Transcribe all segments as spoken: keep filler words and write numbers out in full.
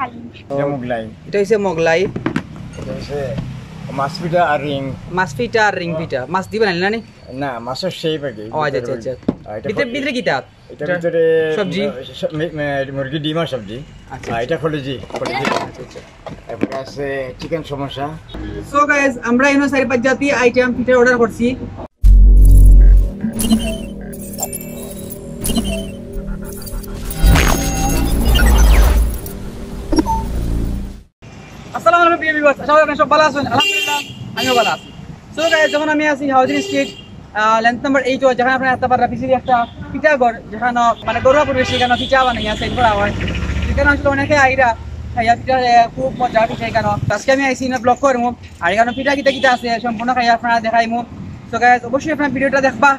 এটা মোগলাই। এটা হইছে মোগলাই। এটা হইছে মাছ পিঠা আর রিং। মাছ পিঠা আর রিং পিঠা। মাছ দিবা না, না নি? না, মাছের শেপ আর কি। ও, আচ্ছা, আচ্ছা, আচ্ছা। আর এটা ভিতরে, ভিতরে কিতা? এটা এটা ভিতরে সবজি? স-, মে-, মে-, মুরগি ডিম আর সবজি। আচ্ছা, আর আচ্ছা। এটা কলিজি, কলিজি। আচ্ছা, আচ্ছা। তারপরে আছে চিকেন সমোসা। So guys, আমরা এনে চারি পাঁচ জাতি আইটেম পিঠা অর্ডার করছি। আসসালামু আলাইকুম প্রিয় ভিউয়ার্স, আশা করি আপনারা সব ভালো আছেন। আলহামদুলিল্লাহ, আমিও ভালো আছি। So guys, যখন আমি আছি housing street, length number eight, যেখানে আপনারা একটা বার পিছনে একটা পিঠা ঘর, যেখানে মানে ঘরোয়া পরিবেশ, এখানে পিঠা বানাইয়া সেল করা হয়। এখানে আসলে অনেকে আইরা খাইয়া পিঠা, আহ, খুব মজা পিঠা এখানে। আজকে আমি আইছি না ব্লগ করবো, আর এখানে পিঠা কিতা কিতা আছে সম্পূর্ণ খাইয়া আপনারা দেখাইমু। So guys, অবশ্যই আপনারা ভিডিওটা দেখবা,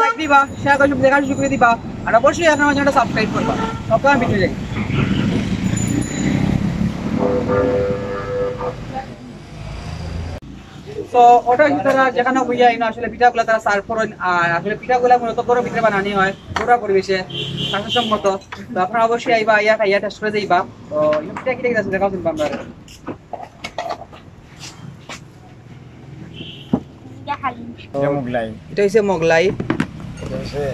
লাইক দিবা, শেয়ার করে সব দেখার সুযোগ করে দিবা, আর অবশ্যই আপনারা চ্যানেলটা সাবস্ক্রাইব করবা। ওকে, আমি ভিডিও যাই। তো ওটা কি তারা যেখানে হইয়া এনে আসলে পিঠাগুলা তারা সার্ভ করেন, আর আসলে পিঠাগুলা মূলত ঘরর ভিতরে বানানি হয়, ঘরোয়া পরিবেশে, স্বাস্থ্যসম্মত। তো আপনারা অবশ্যই আইবা, আইয়া খাইয়া টেস্ট করে যাইবা। তো এই পিঠা কিতা কিতা আছে দেখাও শুনবা আমরা। এটা মোগলাই। এটা হইছে মোগলাই। এটা হইছে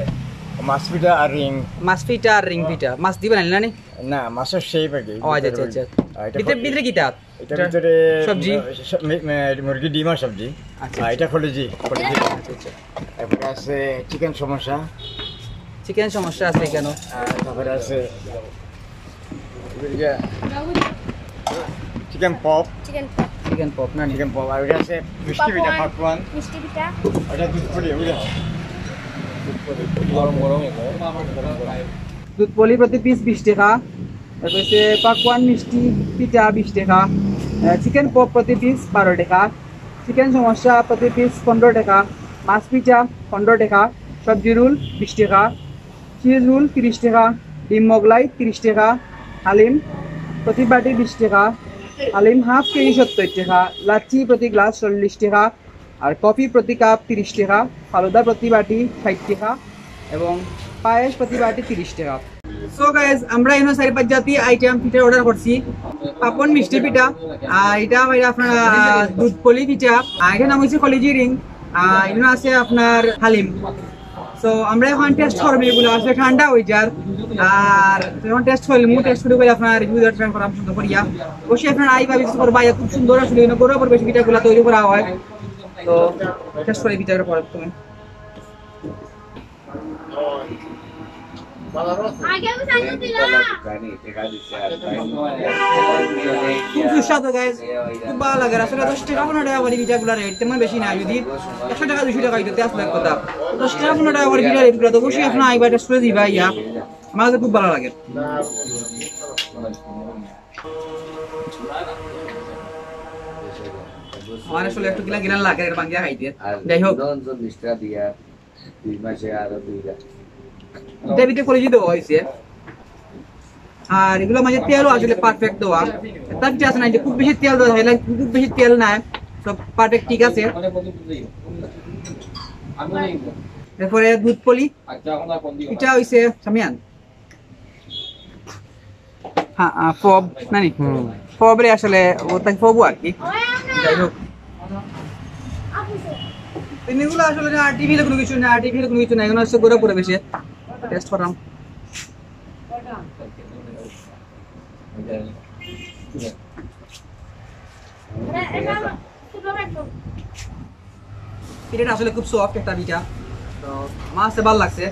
মাছ পিঠা আর রিং। মাছ পিঠা আর রিং পিঠা। মাছ দিবা না, না নি? না, মাছের শেপ আর কি। ও, আচ্ছা, আচ্ছা, আচ্ছা। আর এটা ভিতরে, কলি-, ভিতরে কিতা? এটা এটা ভিতরে সবজি? স-, মে-, মে-, মুরগি ডিম আর সবজি। আচ্ছা, আর আচ্ছা। এটা কলিজি, কলিজি। আচ্ছা, আচ্ছা। তারপরে আছে চিকেন সমোসা। চিকেন সমোসা আছে এখানে। আর তারপরে আছে chicken pop. Chicken pop. Chicken pop না নি? Chicken pop. আর ওটা আছে মিষ্টি পিঠা, পাকোয়ান। পাকোয়ান। মিষ্টি পিঠা। ওটা দুধ পুলি, ওটা। দুধ পুলি। গরম গরম এগুলো। দুধ পুলি প্রতি পিস বিশ টাকা। তারপর হচ্ছে পাকোয়ান মিষ্টি পিঠা বিশ টাকা। আহ, চিকেন পপ প্রতি পিস বারো টাকা। চিকেন সমোসা প্রতি পিস পনেরো টাকা। মাছ পিঠা পনেরো টাকা। সবজি রোল বিশ টাকা। চিজ রোল তিরিশ টাকা, ডিম মোগলাই তিরিশ টাকা, হালিম প্রতি বাটি বিশ টাকা, হালিম হাফ কেজি সত্তর টাকা, লাচ্ছি প্রতি গ্লাস চল্লিশ টাকা, আর কফি প্রতি কাপ তিরিশ টাকা, ফালুদা প্রতি বাটি ষাট টাকা এবং পায়েস প্রতি বাটি তিরিশ টাকা। So guys, আমরা এনে চারি পাঁচ জাতি আইটেম পিঠা অর্ডার করছি। পাপন মিষ্টি পিঠা, আর এটা ভাই আপনার, আহ, দুধ পলি পিঠা, আর এটা নাম হচ্ছে কলিজি রিং, আর এখানে আছে আপনার হালিম। So আমরা এখন টেস্ট করবো এগুলা, আসলে ঠান্ডা হয়ে যার। আর তো এখন টেস্ট করলে মু টেস্ট করে করে আপনার রিভিউ দেওয়ার ট্রাই করাম সুন্দর করিয়া। অবশ্যই আপনারা আইবা, ভিজিট করবা, ইয়া খুব সুন্দর আসলে এখানে ঘরোয়া পরিবেশ পিঠাগুলা তৈরি করা হয়। তো টেস্ট করে পিঠার পরে তুমি। খুব সুস্বাদু গাইস, খুব ভালো লাগে। আসলে দশ টাকা পনেরো টাকা করে পিঠাগুলা রেট তেমন বেশি না, যদি একশো টাকা দুশো টাকা হইতো তে আসলে এক কথা। দশ টাকা পনেরো টাকা করে পিঠা রেটগুলা তো অবশ্যই আপনারা আইবা, টেস্ট করে দিবা ইয়া। আমার কাছে খুব ভালো লাগে। আমার আসলে একটু গিলা গিলা লাগে এটা ভাঙ্গিয়া খাইতে। যাই হোক, দুই মাসে আরো দুইটা। এটা ভিতরে কলিজি দেওয়া হয়েছে। আর এগুলো মাঝে তেলও আসলে পারফেক্ট দেওয়া। তার কি আছে না যে খুব বেশি তেল দেওয়া হয় না, খুব বেশি তেল নাই, সব পারফেক্ট ঠিক আছে। এরপরে দুধ পলি, এটা হইছে সামিয়ান। হ্যাঁ, আহ, ফব, না নি? হুম। ফব রে আসলে, ও তাই ফবও আর কি। যাই হোক। তো এগুলো আসলে না, আর্টিফিশিয়াল কোনো কিছু না, আর্টিফিশিয়াল কোনো কিছু না, এগুলো হচ্ছে ঘরোয়া পরিবেশে। টেস্ট করাম। পিঠাটা আসলে খুব সফট একটা পিঠা, তো আমার কাছে ভালো লাগছে।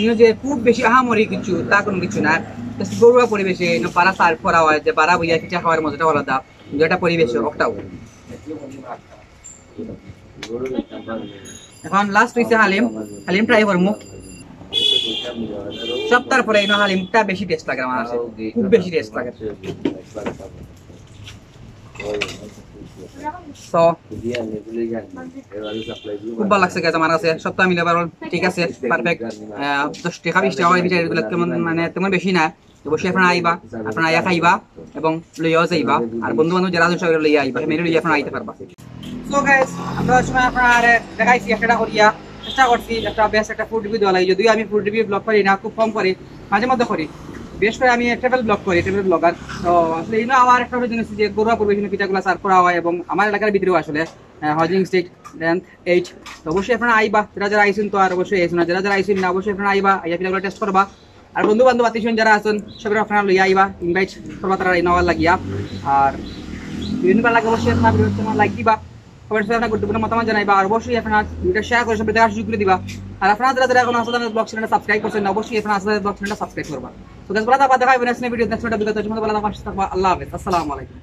ইনো যে খুব বেশি আহামরি কিছু, তা কোনো কিছু না। Just ঘরোয়া পরিবেশে ইনো বারা সার্ভ করা হয়, যে বারা বইয়া পিঠা খাওয়ার মজাটা আলাদা, কিন্তু এটা পরিবেশ ওটাও। এখন লাস্ট হইছে হালিম, হালিম ট্রাই করমু। সপ্তাহ পরে ইনো হালিমটা বেশি টেস্ট লাগে আমার কাছে, খুব বেশি টেস্ট লাগে। So, খুব ভালো লাগছে গাইস আমার কাছে, সপ্তাহ মিলে ভালো, ঠিক আছে, পারফেক্ট। দশ টাকা বিশ টাকা করে পিঠা এগুলো তেমন, মানে, তেমন বেশি না। অবশ্যই আপনারা আইবা, আপনারা আইয়া খাইবা এবং লইয়াও যাইবা। আর বন্ধু বান্ধব যারা আছেন সবাই লইয়া আইবা, ফ্যামিলি লইয়া আপনারা আইতে পারবা। So গাইস, আমরা সময় আপনারা দেখাইছি একটা করিয়া, চেষ্টা করছি একটা বেস্ট একটা ফুড রিভিউ দেওয়া লাগে, যদিও আমি ফুড রিভিউ ব্লগ করি না, খুব কম করি, মাঝে মধ্যে করি। বেশ করে আমি ট্রাভেল ব্লগ করি, ট্রাভেল ব্লগার। তো আসলে এই আমার একটা অভিযোগ আছে যে ঘরোয়া পরিবেশনে পিঠাগুলা সার্ভ করা হয় এবং আমার এলাকার ভিতরেও আসলে হাউজিং স্ট্রিট লেন্থ এইট। তো অবশ্যই আপনারা আইবা, যারা যারা আইছেন তো আর অবশ্যই আইছেন, আর যারা যারা আইছেন না অবশ্যই আপনারা আইবা, আইয়া পিঠাগুলা টেস্ট করবা। আর বন্ধু বান্ধব আত্মীয় যারা আছেন সবাই আপনারা লইয়া আইবা, ইনভাইট করবা তারা নেওয়ার লাগিয়া। আর বিভিন্ন ভালা লাগে অবশ্যই আপনারা ভিডিওতে লাইক দিবা, কমেন্টসে আপনার গুরুত্বপূর্ণ মতামত জানাইবা। আর অবশ্যই আপনারা ভিডিওটা শেয়ার করে সবাই দেখার সুযোগ করে দিবা। আর আপনারা যারা যারা এখন আসাদ আহমেদ ব্লগ চ্যানেলটা সাবস্ক্রাইব করছেন না অবশ্যই আপনারা আসাদ আহমেদ ব্লগ চ্যানেলটা সাবস্ক্রাইব করবা। তো গাইস, ভালা থাকবা, দেখা হবে নেক্সট ভিডিও, নেক্সট ভিডিও। ভালা থাকবা, সুস্থ থাকবা। আল্লাহ হাফেজ, আসসালামু আলাইকুম।